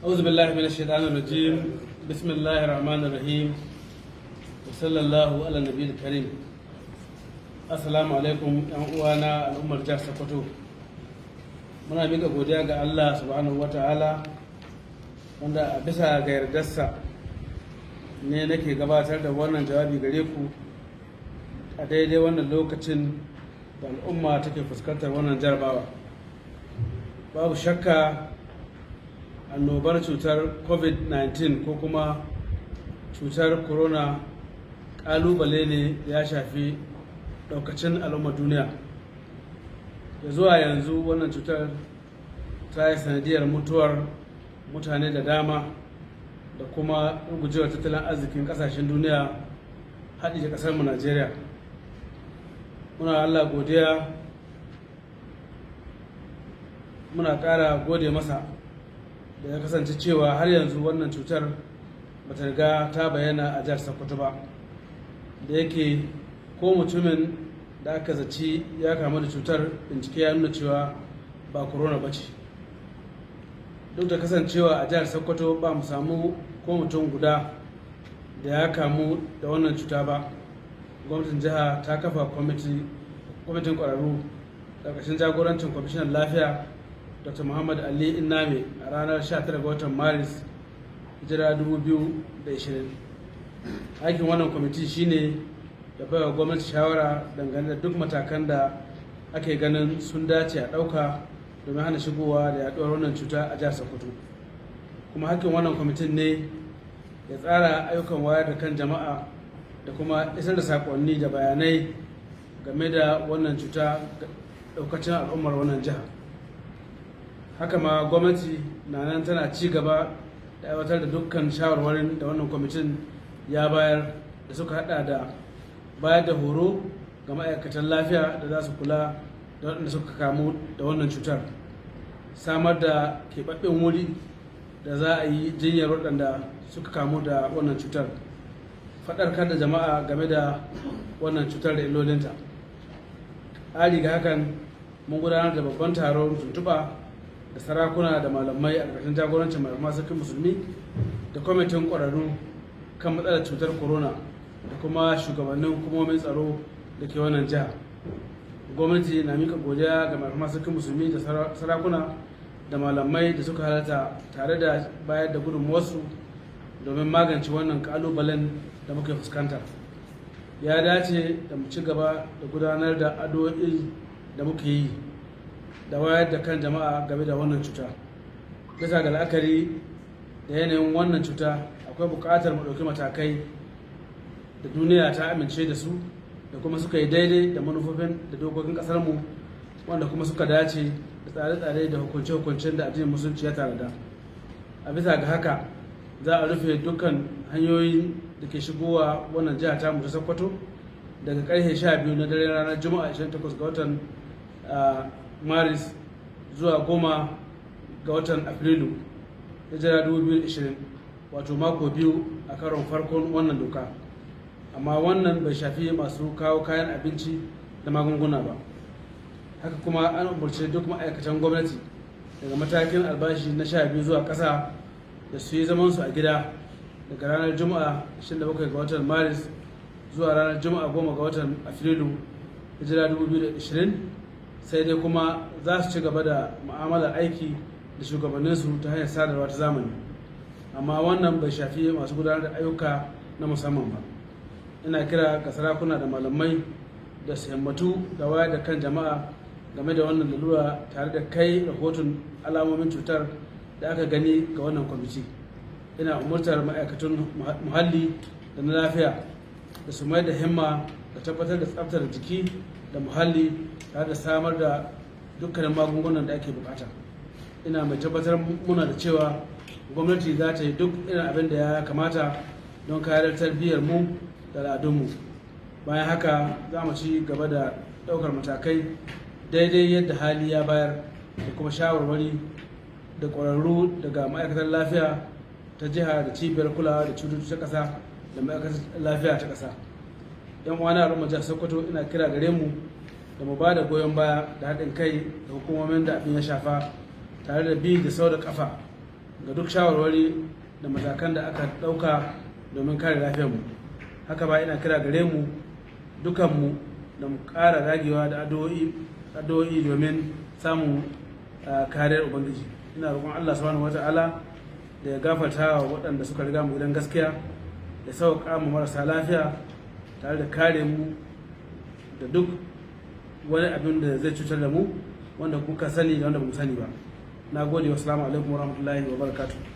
أعوذ بالله من الشيطان الرجيم. بسم الله الرحمن الرحيم، وصلى الله على النبي الكريم. Assalamu alaikum, yan uwana al'ummar jihar Sokoto. Muna miƙa godiya ga Allah Subhanahu wata'ala, wanda a bisa ga yardarsa ne nake gabatar da wannan jawabi gare ku a daidai wannan lokacin da al'umma take fuskantar wannan jarabawa. Babu shakka, annobar cutar COVID-19 ko kuma cutar corona kalubale ne ya shafi daukacin al'ummar duniya. Da zuwa yanzu, wannan cutar ta yi sanadiyar mutuwar mutane da dama da kuma rugujewar tattalin arzikin kasashen duniya, haɗi da ƙasarmu Najeriya. Muna Allah godiya, muna ƙara gode masa da ya kasance cewa har yanzu wannan cutar bata riga ta bayyana a jihar Sokoto ba, da yake ko mutumin da aka zaci ya kamu da cutar, bincike ya nuna cewa ba corona ba ce. Duk da kasancewa a jihar Sokoto ba mu samu ko mutum guda da ya kamu da wannan cuta ba, gwamnatin jiha ta kafa kwamitin ƙwararru ƙarƙashin jagorancin Kwamishinan Lafiya, Dr. Muhammad Ali Inname, a ranar 19 ga watan Maris, hijira 2020. Aikin wannan kwamiti shine da baiwa gwamnati shawara dangane da duk matakan da ake ganin sun dace a ɗauka domin hana shigowa da yaduwar wannan cuta a jihar Sokoto. Kuma hakkin wannan kwamitin ne ya tsara ayyukan wayar da kan jama'a da kuma isar da saƙonni da bayanai game da wannan cuta ga ɗaukacin al'ummar wannan jiha. Haka ma, gwamnati na nan tana ci gaba da aiwatar da dukkan shawarwarin da wannan kwamitin ya bayar, da suka hada da bayar da horo ga ma'aikatan lafiya da za su kula da waɗanda suka kamu da wannan cutar, samar da keɓaɓɓen wuri da za a yi jinyar waɗanda suka kamu da wannan cutar, faɗakar da jama'a game da wannan cutar da illolinta. Ƙari ga hakan, mun gudanar da babban taron tuntuɓa da sarakuna da malamai a ƙarƙashin jagorancin Mai Sarkin Musulmi da kwamitin ƙwararru kan matsalar cutar corona da kuma shugabannin hukumomin tsaro da ke wannan jiha. Gwamnati na mika godiya ga Mai Sarkin Musulmi da sarakuna da malamai da suka halarta tare da bayar da gudunmuwarsu domin magance wannan kalubalen da muke fuskanta. Ya dace da mu ci gaba da gudanar da addu'o'i da muke yi da wayar da kan jama'a game da wannan cuta. Bisa ga la'akari da yanayin wannan cuta, akwai buƙatar mu ɗauki matakai da duniya ta amince da su da kuma suka yi daidai da manufofin da dokokin ƙasarmu, wanda kuma suka dace da tsare-tsare da hukunce-hukuncen da addinin Musulunci ya tanada. A bisa ga haka, za a rufe dukkan hanyoyin da ke shigowa wannan jiha ta ta Sokoto daga karfe 12 na dare ranar Juma'a 28 ga watan Maris zuwa 10 ga watan Afrilu, hijira 2020, wato mako 2 a karon farkon wannan doka. Amma wannan bai shafi masu kawo kayan abinci da magunguna ba. Haka kuma, an umarci duk ma'aikatan gwamnati daga matakin albashi na 12 zuwa ƙasa da su yi zamansu a gida daga ranar Juma'a 27 ga watan Maris zuwa ranar Juma'a 10 ga watan Afrilu, hijira 2020. Sai dai kuma za su ci gaba da mu'amalar aiki da shugabanninsu ta hanyar sadarwa ta zamani. Amma wannan bai shafi masu gudanar da ayyuka na musamman ba. Ina kira ga sarakuna da malamai da su himmatu da wayar da kan jama'a game da wannan lalura, tare da kai rahoton alamomin cutar da aka gani ga wannan kwamiti. Ina umurtar ma'aikatan muhalli da na lafiya da su mai da himma da tabbatar da tsaftar jiki da muhalli, tare da samar da dukkanin magungunan da ake bukata. Ina mai tabbatar muna da cewa gwamnati za ta yi duk irin abin da ya kamata don kare tarbiyyar mu da al'adunmu. Bayan haka, za mu ci gaba da ɗaukar matakai daidai yadda hali ya bayar da kuma shawarwari da ƙwararru daga Ma'aikatar Lafiya ta jiha da Cibiyar Kulawa da Cututtuka ta ƙasa da Ma'aikatar Lafiya ta ƙasa. Yan uwana al'ummar jihar Sokoto, ina kira gare mu da mu ba da goyon baya da haɗin kai da hukumomin da abin ya shafa, tare da bi da sau da ƙafa ga duk shawarwari da matakan da aka ɗauka domin kare lafiyarmu. Haka ba ina kira gare mu dukanmu da mu ƙara dagewa da addu'o'i domin samun kariyar Ubangiji. Ina roƙon Allah Subhanahu Wata'ala da ya gafarta wa waɗanda suka riga mu gidan gaskiya, ya sauƙa mu marasa lafiya, tare da kare mu da duk wani abin da zai cutar da mu, wanda kuka sani da wanda ba mu sani ba. Na gode. Wa alaikum warahmatullahi wabarakatuh.